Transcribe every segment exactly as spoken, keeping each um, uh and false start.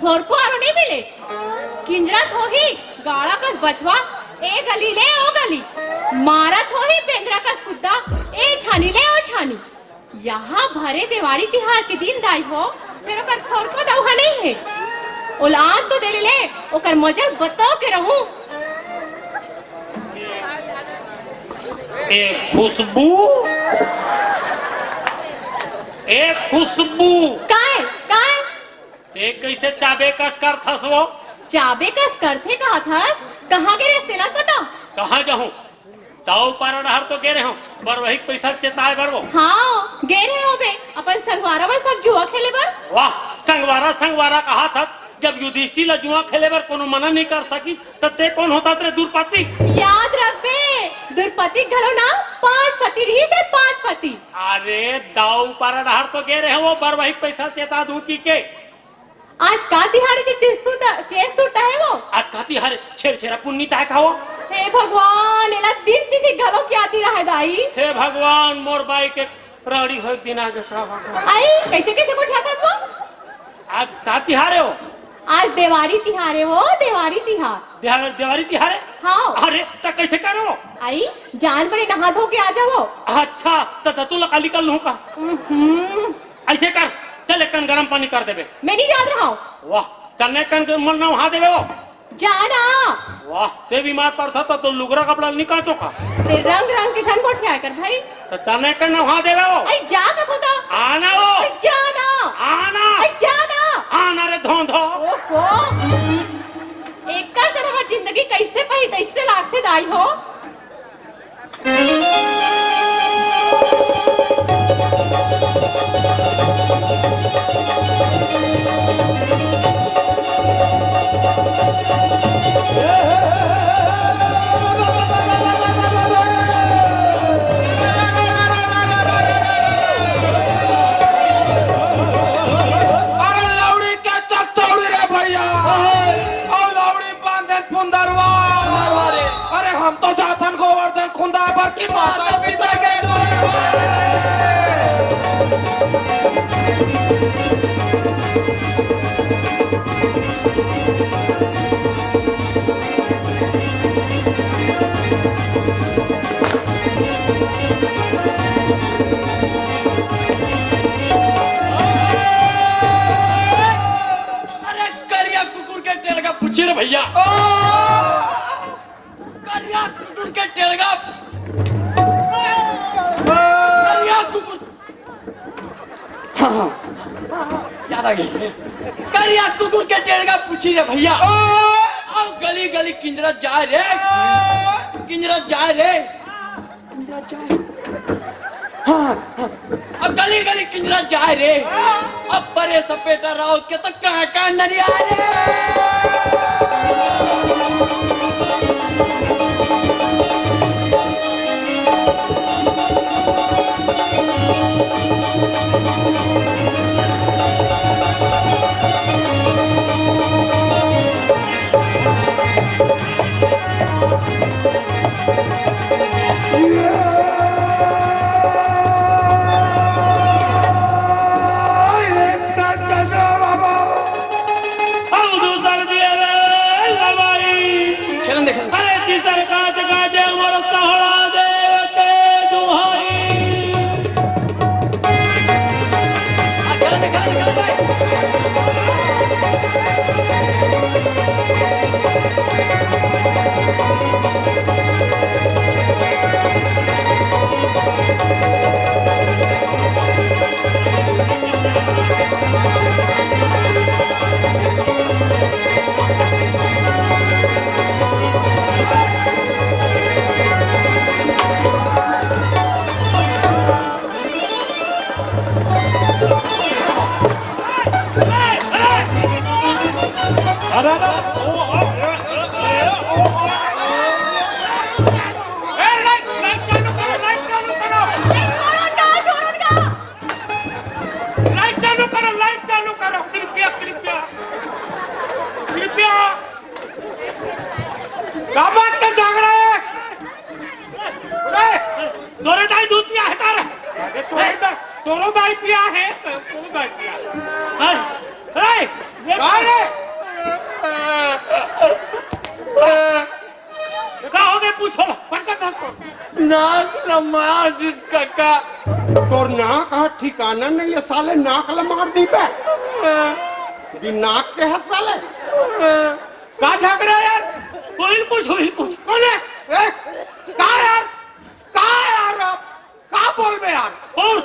थोरको आरो नहीं मिले। किंजरत होही गाड़ा कस बछवा, ए गली ले ओ गली। मारत होही बेंदरा कस कुद्दा, ए छानी ले ओ छानी। यहाँ भरे देवारी तिहार के दिन दाई हो, फेर ओकर थोरको दउहा नहीं हे। ओला आन तो दे ले, ओकर मजा ल बताओ के रहूं। ए खुशबू, ए खुशबू। काय, काय? ते कइसे चाबे कस करथस वो? चाबे कस करथे कहत हस? कहाँ गे रेहेस तेला बता। कहाँ जाहूं? दाऊ पारा डहर तो गे रेहेंव, बरवही के पइसा चेताए बर वो। हाँ, गे रेहे होबे, अपन संगवारा मन संग जुआ खेले बर। वाह, संगवारा, संगवारा कहत हस, जब युधिष्ठिर ला जुआ खेले बर कोनो मना नहीं कर सकिस, त ते कोन होथस रे दुरपति? याद रखबे, दुरपति घलो ना, पांच पति रहिस हे, पांच पति। अरे, दाऊ पारा डहर तो गे रेहेंव वो, बरवही के पइसा चेता दूं कहिके। आज का तिहार हे जे चेस सूट, चेस सूट हे वो? आज का तिहार हे? छेरछेरा पुन्नी ताय का वो? हे भगवान, एला दिन तिथि घलो के आती रहे दाई। हे भगवान, मोर बाई के राड़ी होय दिन आगे का हो? आई, कइसे, कइसे गोठियाथस वो? आज का तिहार हे वो? आज देवारी तिहार हे वो, देवारी तिहार। देवारी, देवारी तिहार हे? हाँ। अरे, त कइसे करे वो? आई, जान बने नहा धो के आ जावो। अच्छा, त दतू लका निकल लूं का? हम्म। अइसे कर, चल एक कन गरम पानी कर देबे। मैं नहीं जात रहा हूँ। वाह, चल एक कन मन नहा देबे वो। जाना। वाह, ते बीमार पड़थस त तो लुगरा कपड़ा निकाल चोका। ते रंग रंग के झन गोठिया कर भाई। त चल एक कन नहा देबे वो। अरे जा कथों त। आना वो। अरे जाना। आना। अरे जाना। आना रे धोंधो। ओहो। एकर से हमर जिंदगी कइसे पही तइसे लागथे दाई हो। अरे लौड़ी के चकचौड़ी रे भैया, अउ लौड़ी बांधे फुंदरवा। फुंदरवा रे। अरे हम तो जाथन गोवर्धन खुंदा बर की माता पिता के दुआरे। अरे करिया कुकुर के टेड़गा पूछी रे भैया। करिया कुकुर के टेड़गा। करिया कुकुर। हाँ, हाँ। याद आ गई। करिया कुकुर के टेड़गा पूछी रे भैया। अउ गली गली किंजरत जाय रे। किंजरत जाय रे। हाँ, हाँ। अब गली गली किंजरत जाय रे। अब परे सपेटा राउत के तो कहाँ कहाँ नरिया रे। अउ दूसर दिया रे लवाई। खेलन दे, खेलन दे। अरे तीसर काज काजे मोर सहोड़ा देव के दुहाई। हाँ, खेलन दे, खेलन दे, खेलन दे। अरे, अरे, ओ, ओ, ए, ए, ओ, ओ। ए, लाइट, लाइट चालू करो, लाइट चालू करो। लाइट चालू करो, लाइट चालू करो, कृपया, कृपया, कृपया। का बात कर जाग रहे हैं? ए, तोरे दाई दूध पिया हे का रे? अरे तोरे दा-, तोरो दाई पिया हे, तोरो दाई पिया हे। ए, ए, का रे? का हो गए, पूछो ना। पटका था तो। नाक लम्बा जिस काका। तोर नाक हा ठिकाना नहीं है साले, नाक ला मार दी बे। हाँ। भी नाक के है साले। हाँ। का झांक रहा है यार? वही पूछ, वही पूछ। कौन है? ए, का यार? का यार आप? का बोलबे यार? पौर,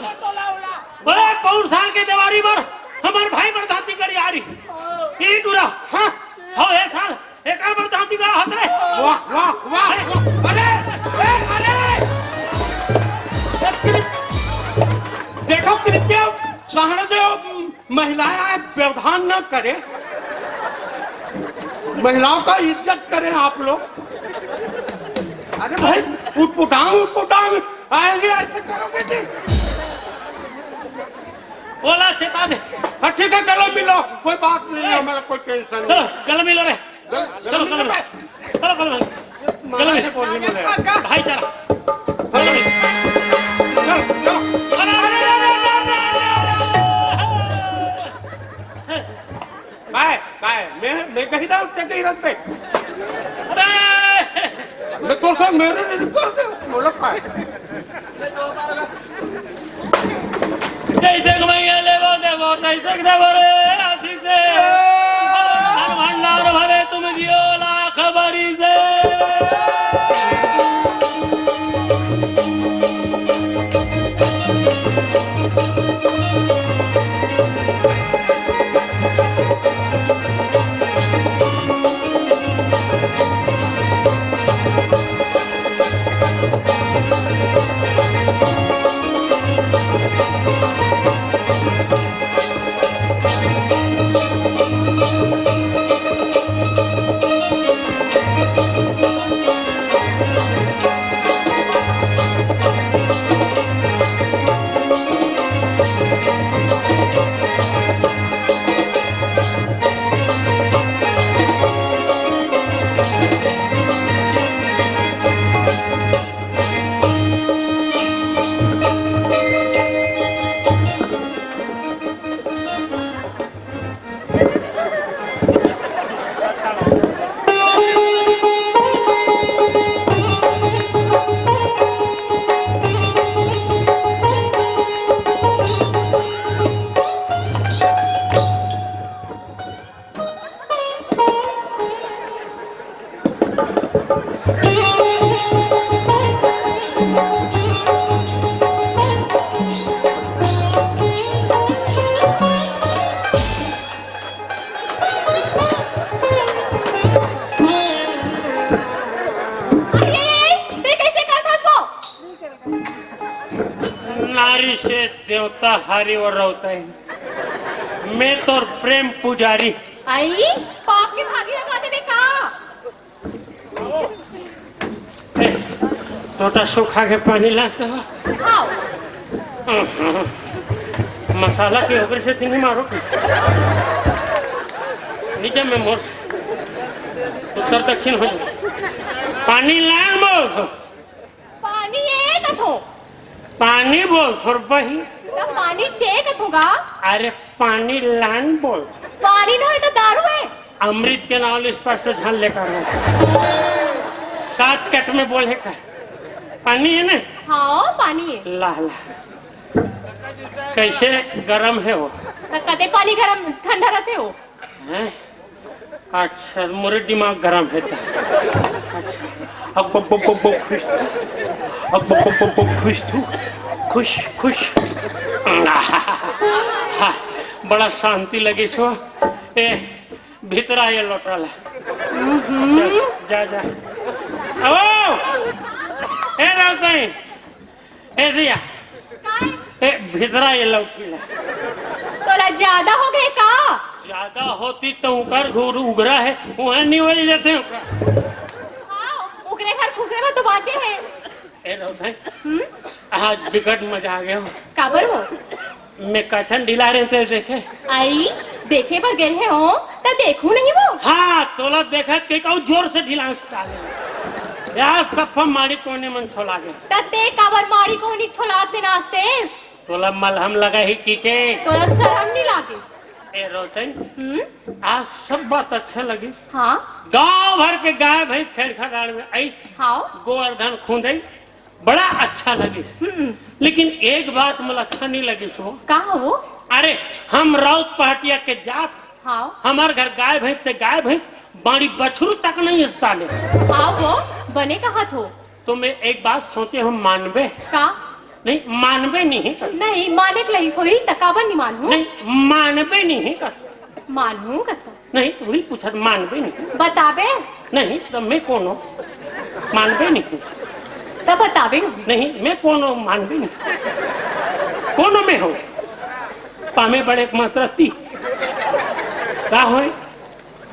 अरे पौर साल के देवारी बर हमर भाई बरधाती कर यारी। ई टूरा। हाँ। हो ए साल एकर बरधाती का होत रे। वाह, वाह, वाह, वाह। अरे, ए, अरे। ए, कृप-, देखो कृपया सहन देव, महिलाएं व्यवधान न करें, महिलाओं का इज्जत करें आप लोग। अरे भाई, उटपुटांग, उटपुटांग, आएंगे ऐसे करोगे जी। बोला सेता दे। हाँ, ठीक है, चलो मिलो, कोई बात नहीं है, चलो। हमारा कोई टेंशन चलो, नहीं। गले मिलो रे। गल-, चलो, गले मिलो। चलो, गले मिलो। गले मिलो। भाई चला। चलो, चलो। अरे, अरे, अरे, अरे, अरे, अरे। काय, काय? मैं, मैं कही रहा हूँ, क्या कही रहा हूँ? अरे! मैं तो सब मेरे नहीं करते, बोलो काय? जैसे मैया लेबो देबो, तैसे देबो रे, आशीष से। धन भंडार भरे तुम जियो लाख बरी से। अरे, तैं कइसे करत हस वो? नारी से देवता हारी और रहता है। मैं तो प्रेम पुजारी। आई, पाप के भागी लगा देबे का? ए, लोटा सूखा के पानी ला तो। खाओ। मसाला के ओकरे से तीनी मारो। नीचे में मोर उत्तर दक्षिण हो जाए। पानी लान बोल। पानी ए कथो। पानी बोल थोर बही। त पानी चे कथो गा? अरे पानी लान बोल। पानी न होय त दारू है। अमृत के नाव ले स्पष्ट ध्यान लेकर हो। सात कट में बोले का। पानी है ना? हाँ, पानी है। ला, ला। कैसे गरम है वो? त कते पानी गरम ठंडा रहते हो? हैं? अच्छा, मोरे दिमाग गरम है त। अच्छा। अब, अब, अब, अब, अब खुश। अब, अब, अब, अब, अब खुश तू। खुश, खुश। बड़ा शांति लगी सो। ए, भीतरा ये लोटा ला। हम्म। जा, जा, जा। आओ। ए, राउत भाई। ए, दिया। काय? ए, भीतरा ये लौकी ला। तोला ज्यादा हो गए का? ज्यादा होती तो उकर घूर उगरा है, वह नहीं हो जाते उकर। हाँ, उगरे घर खुगरे में तो बाँचे हैं। ए, राउत भाई। हम्म? आज बिकट मजा आ गया हो। काबर हो? मैं कछन ढिला रहे थे, देखे? आई, देखे बर गए हैं हो, त देखू नहीं वो? हाँ, तोला देखत के कहू जोर से ढिला साले। यार, सफा माड़ी कोने मन छोला गए। त ते काबर माड़ी कोनी छोला से नाचते? तोला मलहम लगा ही की के? तोला शरम नहीं लागे? ए, बताई? हम्म। आज सब बात अच्छा लगिस। हाँ। गांव भर के गाय भैंस खेड़खा डांड़ में आइस। हाँ। गोवर्धन खुंदई, बड़ा अच्छा लगिस। हम्म। लेकिन एक बात मोला अच्छा नहीं लगिस हो। का हो? अरे, हम राउत पहाटिया के जात, हाँ। हमर घर गाय भैंस ते गाय भैंस, बाड़ी बछरू तक नहीं है साले। हाँ हो, बने कहत हो। तो मैं एक बात सोचे हूँ, मानबे? का? नहीं, मानबे नहीं। नहीं, माने के लइक होही, त काबर नहीं मानहूँ? नहीं, मानबे नहीं का? मानहूँ का तो। नहीं, वही पूछत, मानबे नहीं। बताबे? नहीं, तो मैं कौन हूँ? मानबे नहीं। तब बताबे? नहीं, मैं कौन हूँ? मानबे नहीं। कौन हूँ मैं हूँ? पामे बड़े मात्रा ती। का होय?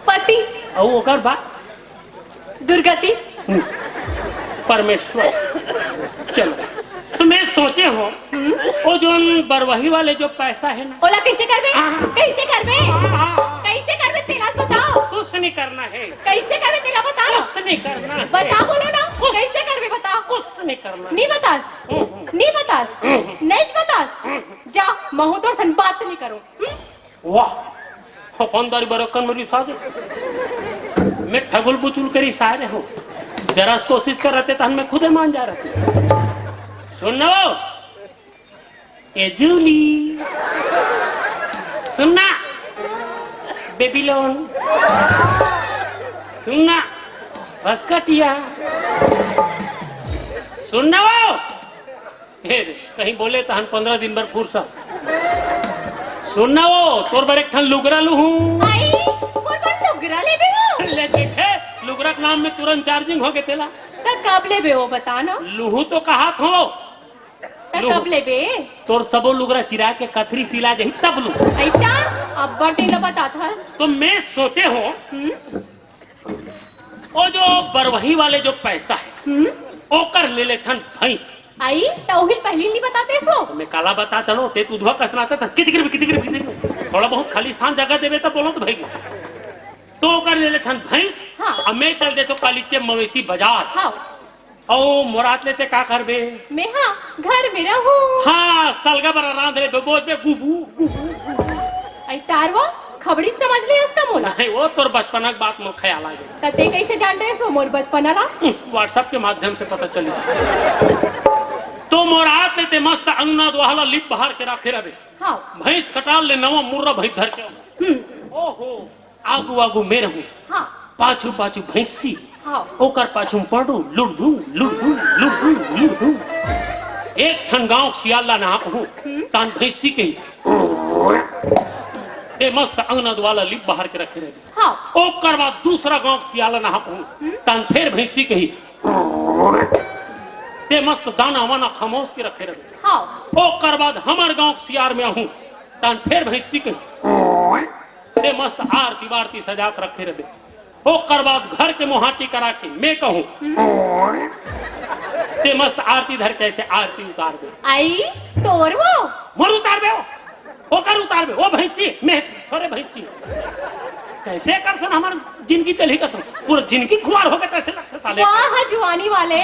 पति। अउ ओकर बाद? दुर्गति। हम्म। परमेश्वर। चलो, तो मैं सोचे हूँ, हम्म। वो जोन बरवही वाले जो पैसा है ना, ओला कैसे करबे? हाँ। कैसे करबे? हाँ, हाँ, हाँ। कैसे करबे? तेला बताओ। कुछ नहीं करना है। कैसे करबे? तेला बताओ। कुछ नहीं करना है। बता, बोलो ना। कुछ, कैसे करबे? बता। कुछ नहीं करना है। नहीं बता। हम्म, हम्म। नहीं बता। हम्म, हम्म। नहीं बता। हम्म, हम्म। जा, महू तोर सन बात नहीं करूँ। हम्म? वाह, दुकानदारी बरोकन में रिसा दे। मैं ठगुल बुचुल के रिसा रहे हूँ। जरा सी कोशिश कर रहते तो हम मैं खुदे मान जा रहते। सुन ना वो, ए जूली, सुन ना, बेबीलोन, सुन ना, भस्कटिया, सुन ना वो। हे रे, कहीं बोले तहन पंद्रह दिन बर फुरसत। सुन ना वो, तोर बर एक ठन लुगरा लूहूं। आई, मोर बर लुगरा लेबे हो? ले देखे, लुगरा के नाम में तुरंत चार्जिंग हो गे तेला। त कब लेबे हो, बता ना। लूहूं तो कहात हो। त लूहूं। कब लेबे? तोर सबो लुगरा चिरा के कथरी सिला जाही तब लूहूं। ऐसा? अब्बड़ दिन ला बतात हस। तो मैं सोचे हो, हम्म? वो जो बरवही वाले जो पैसा है, हम्म? ओकर ले लेथन भैंस। आई, त उही पहली नहीं बताते सो। मैं काला बताता नो, ते तू धुआ कसनाता था, किचकिर, किचकिर, किचकिर। थोड़ा बहुत खाली स्थान जगह देवे तब बोलो तो भाई। तो ओकर ले लेथन भैंस, हाँ। अब मैं चल देतो कालीचे मवेशी बाजार। हाँ। ओ मोरात लेते का करबे? मैं हाँ, घर में रहूं। हाँ, सलगा बरा रांध ले, बोझ बे गुबू, गुबू, गुबू। आई तारवा, खबड़ी समझ ले इसका मोला। नहीं, वो तोर बचपना के बात मोर ख्याल आ गया। त ते कैसे जान रहे हो मोर बचपना ला? WhatsApp के माध्यम से पता चली। तो मोरात लेते मस्त अंगना दुआला लिप बहार के रखे रहे। हाँ। भैंस कटाल ले नवा मुर्रा भैंस धर के। हम्म। ओहो, आगू आगू मैं रहूं, हाँ। पाछू पाछू भैंसी, हाँ। ओकर पाछू में पड़ू, लुड़धू, लुड़धू, लुड़धू, लुड़धू। एक ठन गांव सियाला ना कहूं, हम्म। तान भैंसी के ते मस्त अंगना दुआला लिप बहार के रखे रहे। हाँ। ओकर बाद दूसरा गांव सियाला ना कहूं, हम्म। तान फेर भैंसी के ही ते मस्त दाना वाना खमोस के रखे रहे। हाँ। ओकर बाद हमर गांव सियार में आहूं, तान फेर भैंसी के ही ते मस्त आरती वारती सजा के रखे रहे। ओकर बाद घर के मोहाटी करा के मैं कहूं, ते मस्त आरती धर के ऐसे आरती उतार दे। आई, तोर वो? मोर उतार दे वो। ओकर उतार दे। वो भैंसी, मैं थोड़े भैंसी। कैसे कर सन हमर जिंदगी चली कथो? पूरा जिंदगी खुआर हो गए, कैसे लगते साले? वाह, जुआनी वाले।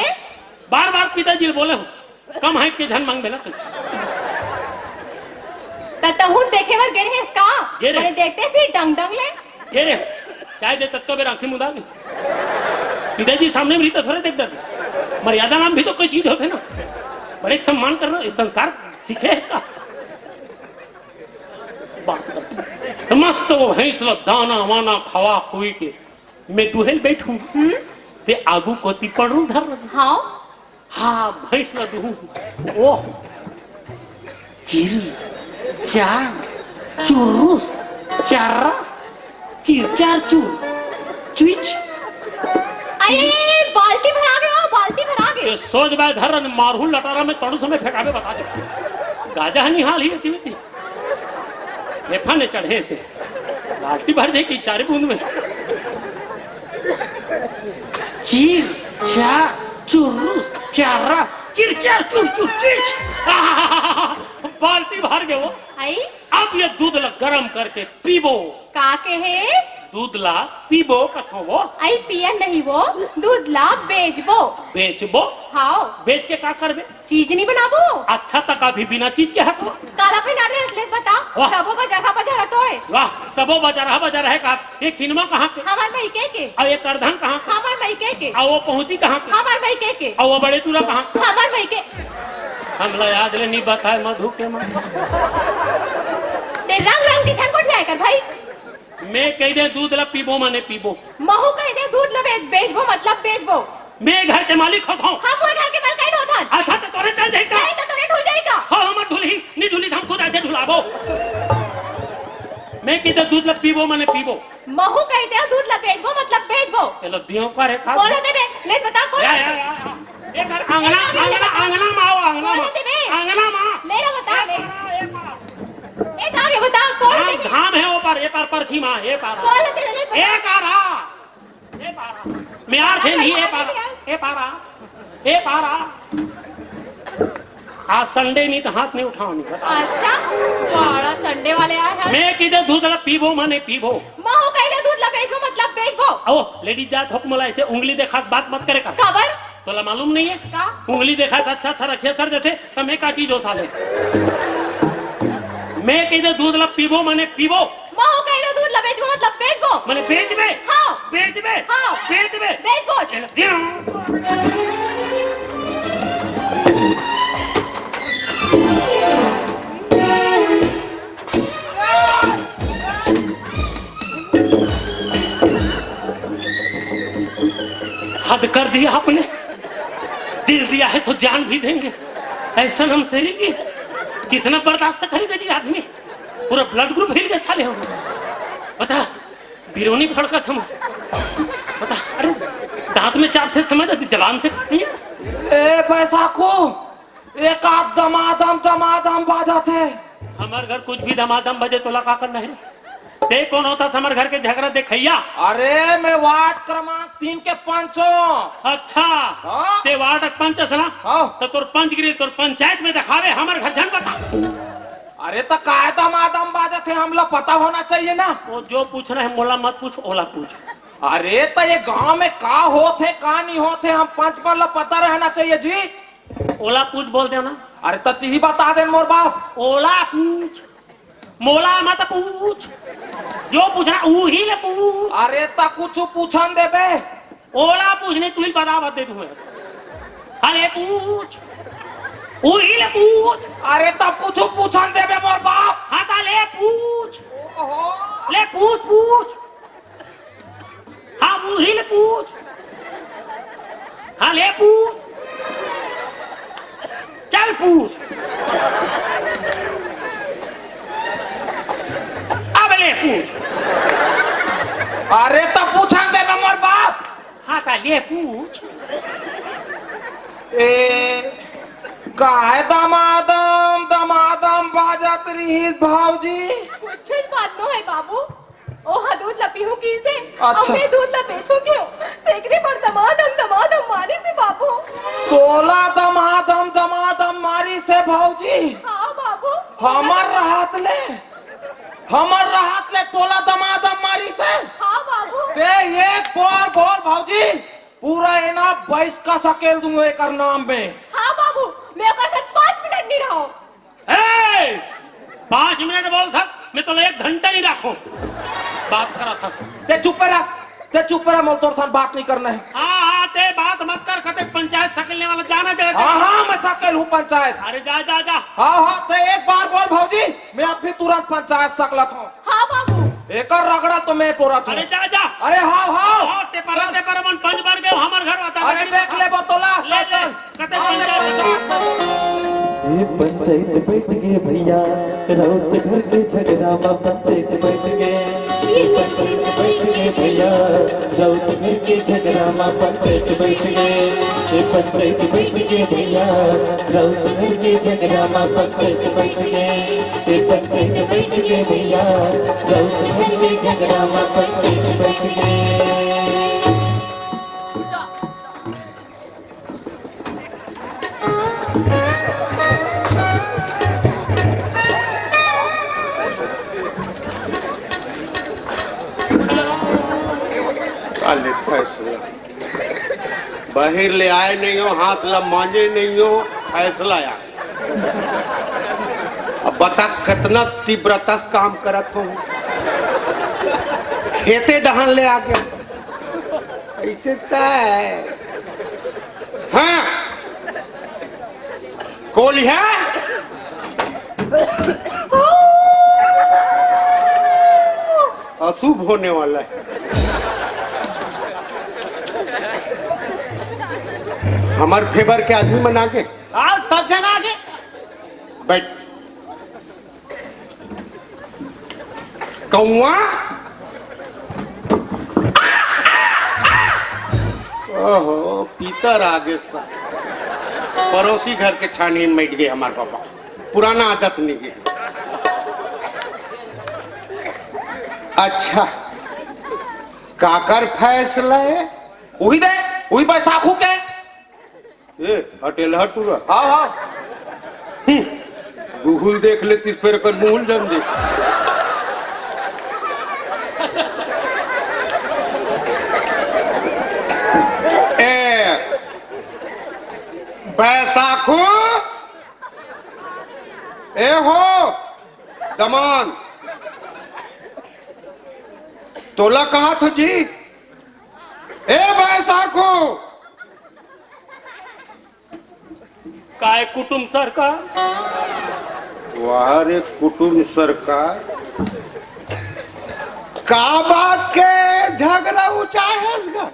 बार बार पिताजी बोले हूं, कम हाइट के झन मांगबे ना तू। त तहूं देखे बर गे रहेस का? गे रहे। बने देखते सी डंग डंग ले। गे रहे। चाय दे तत्तो बेर आंखी मुदा के। पिताजी सामने में रही तो थोड़े देख डर। मर्यादा नाम भी तो कोई चीज होते ना। बड़े सम्मान करना, इस संस्कार सीखे है का? बात कर। मस्त वो भैंस ला दाना वाना खवा खुई के मैं दुहेल बैठूं। हम्म? ते आगू कोती पड़रू धर। हाँ। हाँ, भैंस ला दुहूं। ओह, चिर, चार, चुर्रुस, चार्रस, चिर, चार, चुर, चुइच। अरे, बाल्टी भरा गे हो, बाल्टी भरा गे। ये सोच बाय धर, मारहूं लटारा में तड़ू समय फेंकाबे बता दे। गाजा हनी हाल ही है, किमें थी? फेफा ने चढ़े थे। बाल्टी भर दे कि चार बूंद में। चीर, चार, चुर्रुस, चारा, चिर, चार, चुर, चुर, चिच। बाल्टी भर गए वो। आई? अब ये दूध ला गरम करके पीबो। का के है? दूध ला पीबो कथो वो। आई पियन नहीं वो, दूध ला बेचबो। बेचबो? हाव। बेच के का करबे? चीज नहीं बनाबो। अच्छा, तक अभी बिना चीज के हस वो? काला पहना रहे इसलिए बता। वाह। सबो का जगह पर जरूरत होए। वाह। सबो बजरहा बजरहा हे का? ये खिनमा कहाँ के? हमर मइके के। अउ ये करधन कहाँ के? हमर मइके के। अउ वो पहुँची कहाँ के? हमर मइके के। अउ वो बड़े टूरा कहाँ के? हमर मइके। हमला याद ले नी बताए मधु के माँ। ते रंग रंग के झन गोठियाए कर भाई। मैं कहि दे दूध ला पीबो माने पीबो। महू कहि दे दूध ला बेच-, बेचबो मतलब बेचबो। मैं घर के मालिक होत हौं। हम वो घर के मालकिन होत हन। अच्छा, तो तोरे चल जाई का? नहीं, तो तोरे ढुल जाई का? हो, हमर ढुलही, नी ढुलही, हम खुद ऐसे ढुलाबो। मैं कहि दे दूध ला पीबो माने पीबो। महू कहि दे दूध ला बेचबो, मतलब बेचबो। चलो, दियो का रे खा। बोले दे बे, ले बता कौन? या, या, या, या। ए घर, अंगना, अंगना, अंगना में आओ, अंगना में। बोले दे बे। अंगना में। ले रे बता ए ले। पारा, ए पारा। ए जा रे बता कौन घाम, दे बे? घाम है वो पार, ए पार परछी माँ, ए पारा। बोले दे ले बता। ए पारा। ए पारा। म्यार थे नहीं, ए पारा, ए पारा, ए पारा। आज Sunday नहीं तो हाथ नहीं उठाओ नहीं। अच्छा, बड़ा Sunday वाले आए हैं। मैं कहि दे दूध ला पीबो माने पीबो। महू कहि दे दूध ला बेचबो मतलब बेचबो। ओ, ladies जात हो, मोला ऐसे उंगली देखा के बात मत करे कर। काबर? तोला मालूम नहीं है? का? उंगली देखा के अच्छा अच्छा रखिया कर देथे, तो मैं काटी जो साले। मैं कहि दे दूध ला पीबो माने पीबो। महू कहि दे दूध ला बेचबो मतलब बेचबो। माने बेचबे? हाँ। बेचबे? हाँ। बेचबे? बेचबो। ए, दियो। हद कर दिया आपने। दिल दिया है तो जान भी देंगे। ऐसा हम तेरी की कितना बर्दाश्त करेगा जी आदमी। पूरा blood group हिल गया साले हो। बता, बिरोनी फड़कत हम। बता, अरे, दांत में चाबथे समय तो जबान से काट लिया। ए बैसाखू, एक आध दमादम दमादम बाजत हे। हमर घर कुछ भी दमादम बजे तोला का करना है? ते कौन होथस हमर घर के झगरा देखइया? अरे मैं वार्ड क्रमांक तीन के पंच हौं। अच्छा, हाँ। ते वार्ड के पंच हस ना? हाँ। तो तोर पंचगिरी तोर पंचायत में देखावे, हमर घर झन बता। अरे त काय दमादम बाजत हे, हमला पता होना चाहिए ना। वो जो पूछना है मोला मत पूछ, ओला पूछ। अरे त ये गांव में का होत हे, का नहीं होत हे, हम पंच मन ला पता रहना चाहिए जी। ओला पूछ बोल देव ना। अरे त तिही बता दे मोर बाप। ओला पूछ, मोला मत पूछ। जो पूछना उही ले पूछ। अरे त कुछ पूछन देबे। ओला पूछ नहीं, तू ही बता, बता दे तुम्हें। हाँ ले पूछ, उही ले पूछ। अरे त कुछ पूछन देबे मोर बाप। हाँ त ले पूछ। ओहो। ले पूछ, पूछ। हाँ, उही ले पूछ। हाँ, ले पूछ। चल पूछ। अब ले पूछ। अरे त पूछन दे ना मोर बाप। हाँ, त ले पूछ। ए, काय दमादम, दमादम बाजत रिहिस भौजी? कुछ बात नो है बाबू। ओहा दूध ला पीहूं कहिसे, अच्छा। अउ मैं दूध ला बेचहूं कहेंव, तेकरे बर दमादम, दमादम मारिस हे बाबू। तोला दमादम, दमादम मारिस हे भौजी। हाँ बाबू। हमर रहत ले, हमर रहत ले तोला दमादम मारिस हे। हाँ बाबू। ते एक बार बोल भौजी, पूरा एना बइस का सकेल दूं एकर नाम में। हाँ बाबू, मैं ओकर साथ पाँच मिनट नहीं रहंव। ए, पाँच मिनट बोलथस, मैं तोला एक घंटा नहीं राखंव। बात करत हस। ते चुप रह, ते चुप रह, मोला तोर साथ बात नहीं करना है। हाँ, हाँ, ते बात मत कर, कते पंचायत सकेलने वाला जाना जगह। हाँ, हाँ, मैं सकेल हूँ पंचायत। अरे जा, जा, जा। हाँ, हाँ, ते एक बार बोल भौजी, मैं अभी तुरंत पंचायत सकलत हूँ। हाँ बाबू। एकर रगड़ा तो मैं टोरत हूँ। अरे जा, जा। अरे हाँ, हाँ। हाँ, ते पर, चल। ते पर अपन पंच बन के हमर घर आता अरे है। देख ले बतोला, ले, ले। चल। कते पंचायत बता। ये पंचायत बैठ गए भैया, राउत घर के झगड़ा में पंचायत बैठ गए। ये पंचायत बैठ गए भैया, राउत घर के झगड़ा में पंचायत बैठ गए। ये पंचायत बैठ गए भैया, राउत घर के झगड़ा में पंचायत बैठ गए। ये पंचायत बैठ गए भैया, राउत घर के झगड़ा में पंचायत बैठ गए। साले फैसला। बाहिर ले आए नहीं हो, हाथ ला मांजे नहीं हो, फैसला आ। अब बता कितना तीव्रता से काम करत हो। खेते डहान ले आके। ऐसे तय। हाँ। कोलिहा। अशुभ होने वाला है। हमार फेवर के आदमी मन आगे। आओ, सब जन आगे। बैठ। कौआ। ओहो, पीतर आगे सा। पड़ोसी घर के छानी में बैठ गए हमार पापा। पुराना आदत नहीं गए। अच्छा, काकर फैसला है? उही दे, उही बैसाखू के। ए, हटेल हट पूरा। हाँ, हाँ। हम्म, गुहुल देख लेती, फिर कर मुहुल जम दे। ए, बैसाखू, ए हो, दमान, तोला कहा थो जी, ए बैसाखू, काय कुटुम सरकार? वाह रे कुटुम सरकार, का बात के झगरा उचाहे हस गा?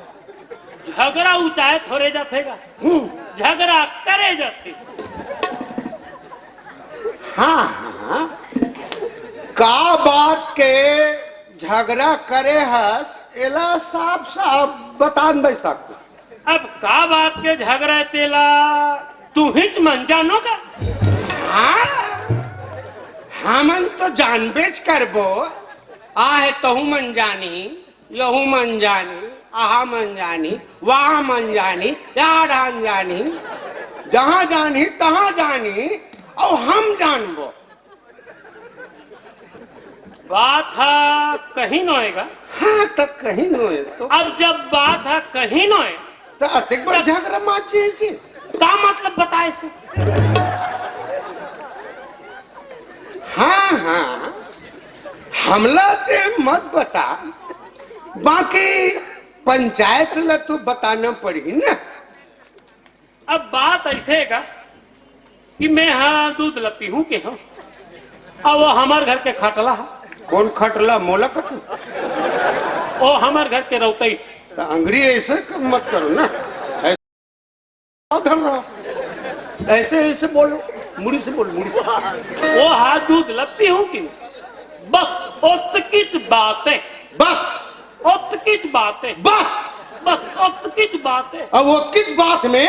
झगरा उचाहे थोरे जाथे गा, हम्म। झगरा करे जाथे। हाँ, हाँ, का बात के झगरा करे हस, एला साफ साफ बतान बैसाखू। अब का बात के झगरा हे तेला तुहिच मन जानो का? हाँ, हमन तो जानबेच करबो, आहे तहू मन जानी, यहू मन जानी, आहा मन जानी, वाह मन जानी, या डान जानी, जहाँ जानी तहाँ जानी, अउ हम जानबो। बात ह कहीं नोय गा। हाँ, त कहीं नोय तो। अब जब बात ह कहीं नोय, त अतेक बड़ झगरा माचे से। का मतलब बताए से? हाँ, हाँ, हमला ते मत बता, बाकी पंचायत ला तो बताना पड़ही ना। अब बात ऐसे हे गा कि मैं हा दूध ल पीहूं के हूं, अउ वो हमर घर के खटला ह। कौन खटला? मोला कथू? वो हमर घर के रौतई। त अंगरी ऐसे क-, मत करो ना, ऐसे धर रहा, ऐसे, ऐसे बोलो, मुड़ी से बोल, मुड़ी से। वो हा दूध ल पीहूं के, बस ओतकीच बात हे। बस। ओतकीच बात हे। बस। बस ओतकीच बात हे। अब ओतकीच बात में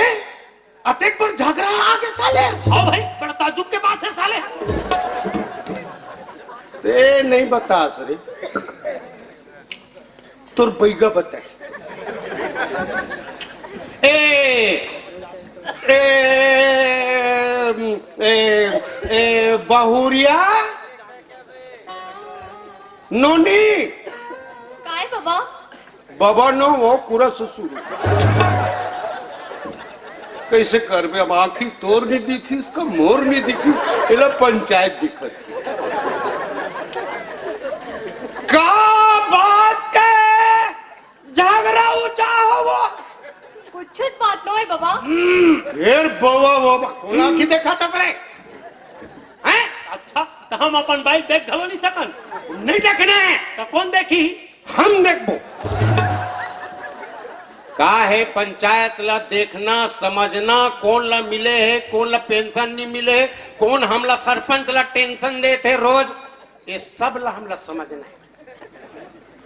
अतेक बड़ झगरा आगे साले। हाँ भाई, बड़ा ताज्जुब के बात हे साले। ते नहीं बतास रे, तोर बैगा बताही। ए, ए, ए, ए, बहुरिया नोनी। काय बाबा? बाबा नो, वो पूरा ससुर। कैसे करबे अब, आँखी तोर नहीं दिखिस का, मोर नहीं दिखिस, एला पंचायत दिखत हे। का बात के झगरा ऊंचा हो वो? कुछ बात नोय बाबा। हम्म, ढेर बाबा, बाबा, कोन आँखी देखा तक रे? हैं? अच्छा, त हम अपन बाई देख घलो नहीं सकन। नहीं देखने। त कोन देखी? हम देखबो। का हे पंचायत ला देखना, समझना, कोन ला मिले हे, कोन ला पेंशन नहीं मिले हे, कोन हमला सरपंच ला टेंशन देथे रोज, ये सब ला हमला समझना हे।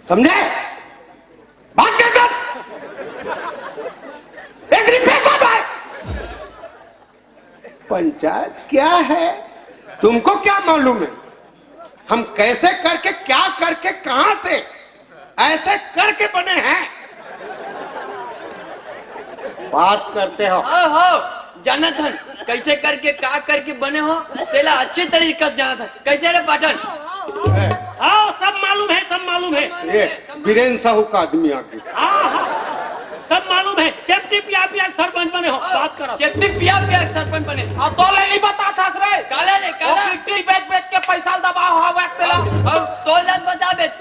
समझे? बात कर कर। एक रिपे को बाय। पंचायत क्या है, तुमको क्या मालूम है? हम कैसे करके, क्या करके, कहां से ऐसे करके बने हैं, बात करते हो। हो, हो, जानत हन, कैसे करके, का करके बने हो, तेला अच्छे तरीका से जानत हन। कैसे रे पाटन? हाँ, सब मालूम है, सब मालूम है। ये बीरेन साहू का आदमी आगे। हाँ, हाँ, सब मालूम है। चेपटी पिया पिया के सरपंच बने हो, बात करो। चेपटी पिया पिया के सरपंच बने। अब तो ले नहीं बता था रे। काले रे, काला। वो गिट्टी बेच बेच के पैसा दबाव हो वक्त ला। अब तो जान बचा बेच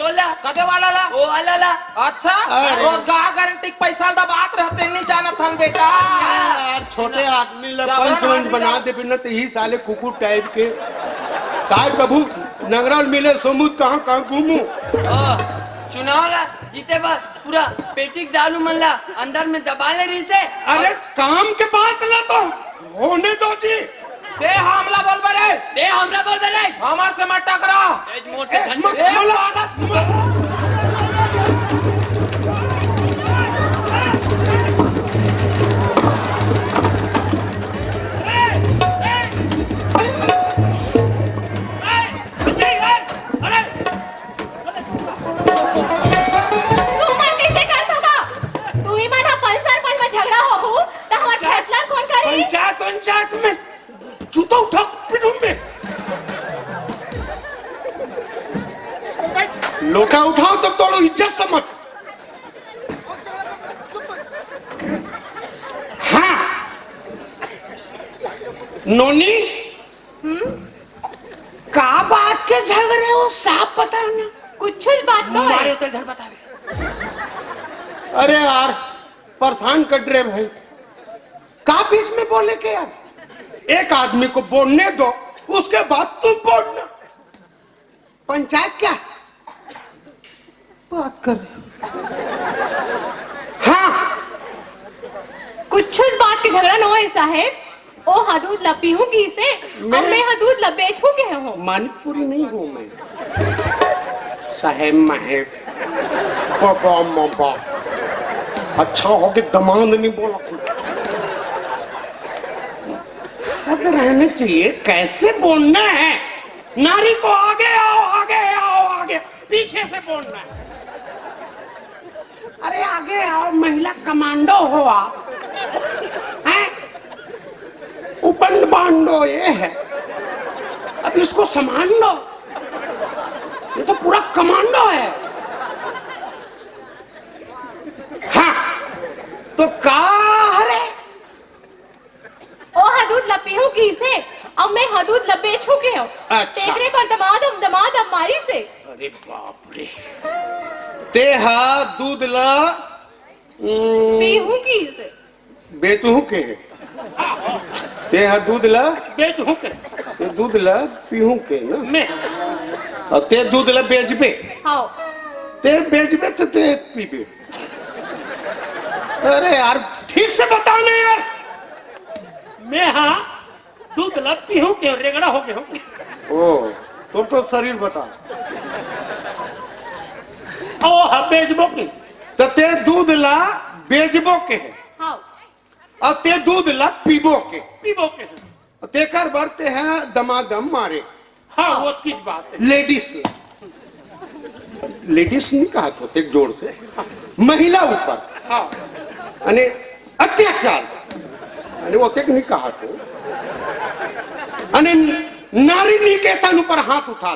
वाला ला? ओ वाला ला। अच्छा, अरे। रोजगार गारंटी के पैसा दबात रहते, नहीं जानत हन बेटा। यार, छोटे आदमी ला जबरन पंच वंच आदमी बना ला। दे बिना तो यही साले कुकुर टाइप के। काय प्रभु, नगरल मिले सोमुद कहाँ कहाँ घूमू? ओ, चुनाव ला जीते बर पूरा पेटी के दारू मन ला अंदर में दबा ले रही से। अरे, काम के बात ला तो होने दो जी। दे हमला बोल बे रे। दे हमला बोल बे रे। हमर से मत टकरा। तेज मोटे ए, धन मत ए, बोलो। तुमन कइसे कर सकव? तुही मन ह पंच सरपंच म झगड़ा होहू, त हमर फैसला कोन करही? पंचायत, पंचायत में जूता उठा पिटूं मैं। लोटा उठाओ तो तोड़ो, इज्जत समझ। हाँ। नोनी, हम्म? का बात के झगड़े हो, साफ बताना। कुछ बात तो है। मारे उतर झड़ बतावे। अरे यार, परेशान कर रहे भाई, का बीच में बोले के यार? एक आदमी को बोलने दो, उसके बाद तुम बोलना। पंचायत क्या बात कर रहे हो? हाँ। कुछ बात के झगड़ा न होए साहेब। ओ ह दूध ला पीहूं कहिसे, मैं अउ मैं ह दूध ला बेचहूं कहे हों। मानिकपुरी नहीं हूँ मैं, साहेब माहेब, बाबा मामा। अच्छा हो के दमांद नहीं बोला कुछ। हद रहनी चाहिए, कैसे बोलना है? नारी को आगे आओ, आगे आओ, आगे, पीछे से बोलना है। अरे आगे आओ, महिला कमांडो हो आप, हैं? उपंड बांडो ये है, अब इसको संभाल लो, ये तो पूरा कमांडो है। हाँ, तो का हरे? ओ ह दूध ल पीहूं कहिसे, अउ मैं ह दूध ल बेचहूं केहेंव। अच्छा। तेकरे बर दमाद अम दमाद अम मारिसे। अरे बाप रे। ते ह दूध ल, उम, पीहूं कहिसे। बेचहूं के। ते ह दूध ल बेचहूं के। ते दूध ल पीहूं के ना। मैं। अउ ते दूध ल बेचबे। हाँ। ते बेचबे त ते पीबे। अरे यार, ठीक से बता ना यार। मैं हाँ, दूध ल पीहूं के, रेगड़ा हो गे हों। ओ, तोर तो शरीर बता। ओ, हाँ, बेचबो के। त ते दूध ल बेचबो के हे। हाँ। अउ ते दूध ल पीबो के। पीबो के हे। तेकर बर ते ह दमादम मारे। हाँ, वो ठीक बात है। लेडीज, लेडीज नहीं कहा तो एक जोर से, महिला ऊपर हाँ। अने अत्याचार, अने वो तक नहीं कहा तो, अने नारी निकेतन ऊपर हाथ उठा।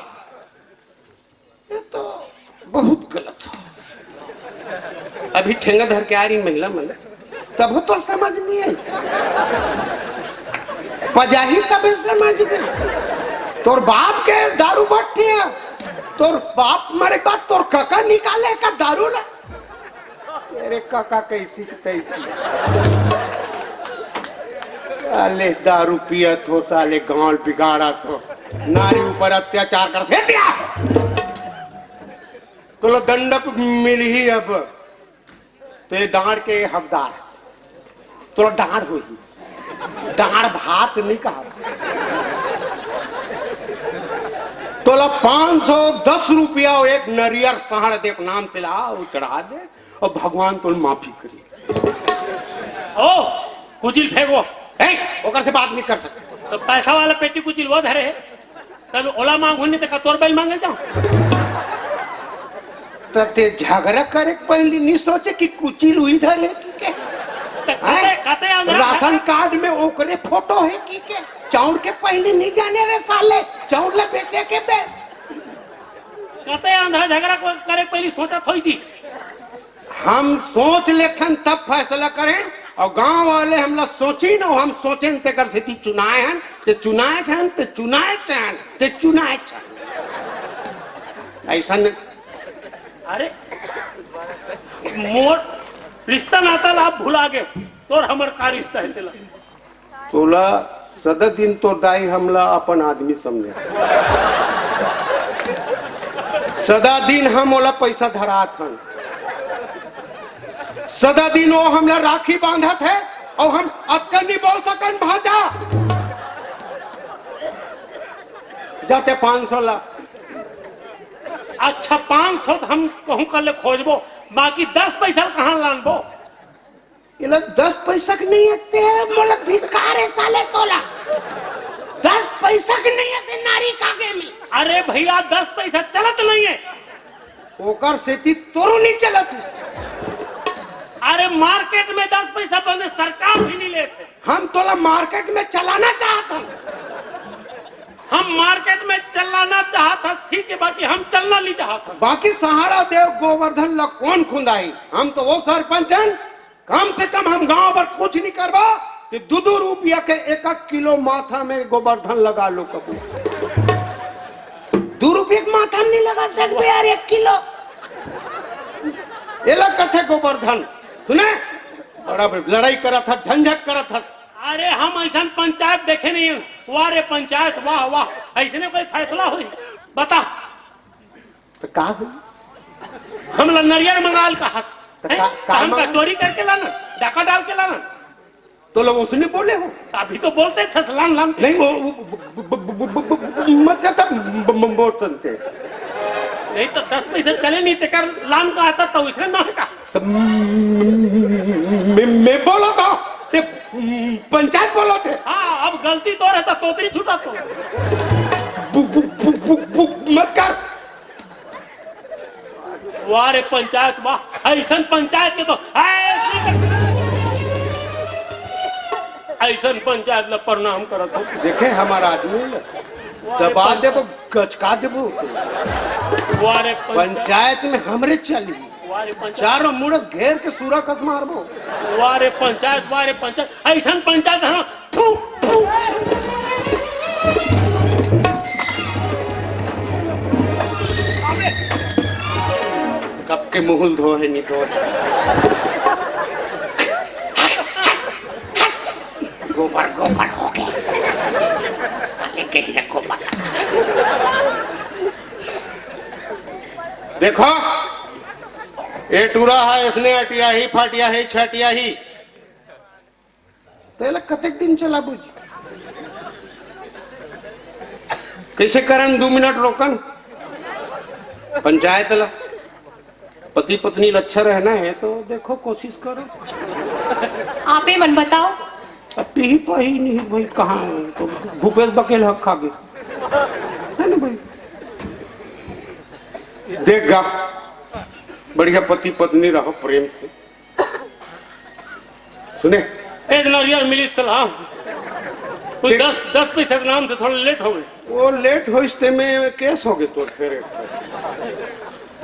ये तो बहुत गलत हो। अभी ठेंगा धर के आ रही महिला मन, तब तो समझ नहीं आई। पजाही कबे समझ में? तोर बाप के दारू भट्टी है, तोर बाप मरे के बाद तोर काका निकाले का दारू ना। तेरे काका कैसी की तैसी। साले दारू पियत हो, साले गांव बिगाड़त हो, नारी ऊपर अत्याचार कर दे दिया। तोला दंडक मिलही अब, ते डांड़ के हकदार, तोला डांड़ होही, डांड़ भात नहीं कहा। तोला पाँच सौ दस रुपया अउ एक नरियर साँड़ दे के नाम तिला, वो चढ़ा दे, अउ भगवान तोला माफी करी। ओ, कुचिल फेंको। ए, ओकर से बात नहीं कर सकते। तो पैसा वाला पेटी कुचिल वो धरे है। तब ओला मांगहूं नहीं त का तोर बैल मांगे जाऊं? तब ते झगड़ा करे के पहले नहीं सोचे कि कुचिल उही धरे है कि के? त कते, हैं? कते अंधा राशन कार्ड में ओकरे फोटो है कि के? चाउर के पहले नहीं जाने रे साले, चाउर ला बेचे के बे। कते अंधा झगड़ा को करे के पहले सोचा थोई थी। हम सोच लेथन तब फैसला करें, अउ गांव वाले हमला सोचिन, अउ हम सोचेन तेकर सेती चुनाए हन, ते चुनाए हन, ते चुनाए हन, ते चुनाए हन। ऐसन अरे, मोर रिश्ता नाता ला आप भुला गे। तोर हमर का रिश्ता हे तेला? तोला सदा दिन तोर दाई हमला अपन आदमी समझे। सदा दिन हम ओला पैसा धरात हन। सदा दिन वो हमला राखी बांधत हे, अउ हम अतका नहीं बोल सकन भांचा। जाते पाँच सौ ला। अच्छा, पाँच सौ तो हम कहूँ कर ले खोजबो, बाकी दस पैसा कहाँ लानबो? ये लोग दस पैसा के नहीं आते हैं, मोला धिक्कार है साले तोला। दस पैसा के नहीं आते नारी कागे में। अरे भैया, दस पैसा चलत नहीं है। ओकर सेती तोरो नहीं चलत। अरे, मार्केट में दस पैसा बने, सरकार भी नहीं लेते। हम तोला मार्केट में चलाना चाहत हन। हम मार्केट में चलाना चाहत हस, ठीक है, बाकी हम चलना नहीं चाहत हन। बाकी सहारा देव गोवर्धन ला कौन खुंदाही? हम तो वो सरपंच हन, कम से कम हम गांव बर कुछ नहीं करबो, कि दू दू रुपया के एक एक किलो माथा में गोवर्धन लगा लो कबू। दू रुपया के माथा में नहीं लगा सकबे यार, एक किलो। एला कथे गोवर्धन। सुने, बड़ा लड़ाई करत हस, झंझट करत हस। अरे, हम ऐसन पंचायत देखे नहीं हन। वाह रे पंचायत, वाह, वाह, ऐसने कोई फैसला होई? बता। तो का होई? हमला नरियर मंगाल कहा। तो का, हैं? का हम का मंगा? चोरी करके लाना, डाका डाल के लाना? तो लोग उसने बोले हो। अभी तो बोलते छस लान लान। नहीं, वो, वो, वो, वो, मत कहता, म-, म-, मोर संते। नहीं तो दस पैसे चले नहीं, तेकर लान का आता तो उसने ना का। तो मैं, मैं बोलो तो, ते पंचायत बोलो थे। हाँ, अब गलती तो रहता, तोतरी छूटा तो। बु, बु, बु, बु, बु, मत कर। वाह रे पंचायत, वाह। ऐसन पंचायत के तो, ऐसन, ऐसन पंचायत ला प्रणाम करत हो। देखे हमारा आदमी ला। वाह रे दबा पंचायत। देबो, गचका देबो। वाह रे पंचायत। पंचायत में हमरे चली। वाह रे पंचायत। चारों मुड़ घेर के सूरा कस मारबो। वाह रे पंचायत, वाह रे पंचायत। ऐसन पंचायत है ना, थू, थू। कब के मुहुल धो है, नहीं धो है। गोबर, गोबर हो गया। साले के लिए गोबर। देखो, ए टूरा है, इसने अटिया ही, फाटिया ही, छटिया ही। तो एला कतेक दिन चलाबू जी? कैसे करन, दो मिनट रोकन पंचायत ला। पति पत्नी ला अच्छा रहना है तो देखो, कोशिश करो। आप ही मन बताओ। अब पीही पाही नहीं भाई, कहाँ है? तो भूपेश बघेल हक खा गए, है ना भाई? देख गा, बढ़िया पति पत्नी रहो प्रेम से। सुने, ए नरियर मिली तला, कोई के- दस, दस पैसा के नाम से थोड़ा लेट हो गए। वो लेट हो, इसते में केस हो गए तो फिर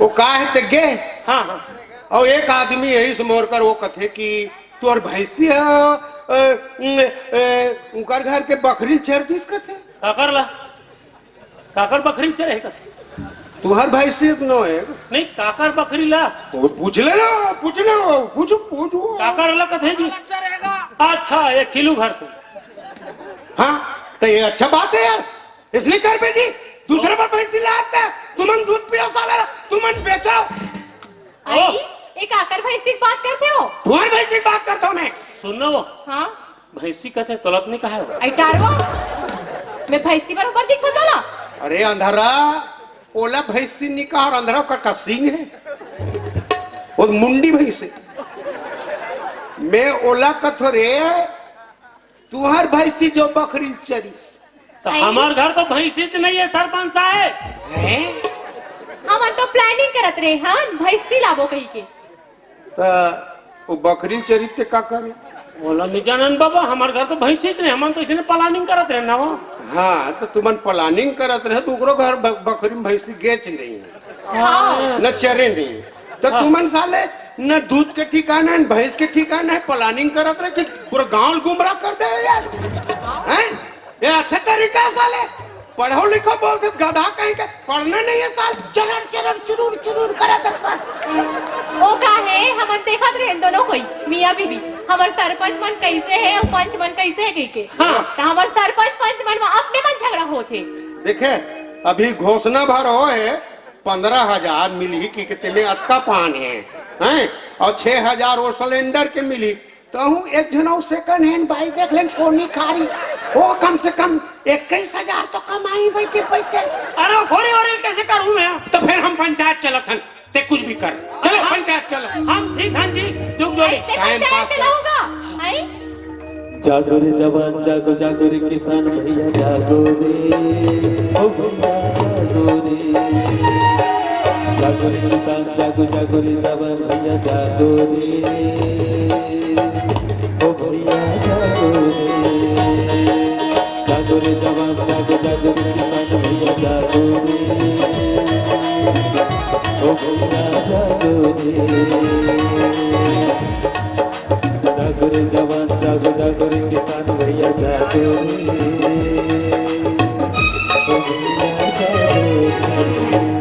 वो का है ते गे। हाँ, हाँ। और एक आदमी यही से मोर कर वो कथे कि तोर भैंसी है, अ, न, अ, उनकर घर के बकरी चर दिस कथे। का कर ला? काकर बकरी चरे हे का? तुहर भैंसी तो नो है। नहीं, काकर बकरी ला। वो पूछ ले ना, पूछ ले, पूछो, पूछो। काकर ला कथे जी? अच्छा, ये खिलू घर को। हाँ, तो ये अच्छा बात है यार। इसलिए कर बेटी, दूसरे पर भैंसी ला आता है, तुमन दूध पियो साला, तुमन बेचो। आई, एक आकर भैंसी की बात करते हो? तुम्हारी भैंसी की बात करता हूँ मैं। सुनो। हाँ? भैंसी कथे तोला तो नहीं कहा है? आई टारवा, मैं भैंसी बरोबर दिखो तोला? अरे अंधरा, ओला भैंसी नहीं कहा, और अंधरा का, का सींग है, वो मुंडी भैंसी। मैं ओला कथो रे, तुहर भैंसी जो बकरी चरिस। तो आई? हमार घर तो भैंसी च नहीं है सरपंच साहब। हैं? हमन तो planning करत रहे हन, भैंसी लाबो कही के। तो वो बकरी चरित ते का करे? बोला, "नहीं जानन बाबा, हमार घर तो भैंसी च नहीं, हमन तो इसने planning करत रहे ना वो।" हाँ, तो तुमन planning करत रहे, तो ओकरो घर ब-, बकरी में भैंसी गेच नहीं है। हाँ। न चरे नहीं। तो हाँ। तुमन साले न दूध के ठिकाना है, न भैंस के ठिकाना है, planning करत रहे कि पूरा गांव गुमराह कर दे यार। हैं? ये अच्छा तरीका है साले, पढ़ो लिखो बोलते गधा कहीं के, पढ़ना नहीं है साल, चरर चरर चुरूर चुरूर करत है। ए, हमन देखत रहेन दोनों कोई, मियाँ बीबी, हमर सरपंच मन कइसे हे अउ पंच मन कइसे हे कहिके। हाँ। त हमर सरपंच पंच मन म अपने मन झगड़ा होत हे। देखे, अभी घोषणा भर होए हे, पंद्रह हजार मिलही कहिके, तेमे अतका पान हे, हैं? अउ छह हजार वो सिलेंडर के मिलही, तहूँ एक झन अउ सेकंड हैंड बाइक देख लेन, कोनी खारी, वो कम से कम इक्कीस हजार तो कमाही बइठे बइठे। अरे, वो खोरी वोरी कइसे करहूँ मैं? त फेर हम पंचायत चलत हन, तें कुछ भी कर। चलो, हम, पंचायत चलो। हम ठीक हन जी, जुग जोड़ी। अइसे टाइम पंचायत पास कर। चलाहूँ गा, हैं? जागो रे जवान, जागो, जागो रे किसान भैया, जागो रे। ओ भैया, जागो रे। जागो रे किसान, जागो, जागो रे जवान भैया, जागो रे। ओ भैया, जागो रे। जागो रे जवान, जागो, जागो रे किसान भैया, जागो रे। ओ भैया, जागो रे। जागो रे जवान, जागो, जागो रे किसान भैया, जागो रे। ओ भैया, जागो रे।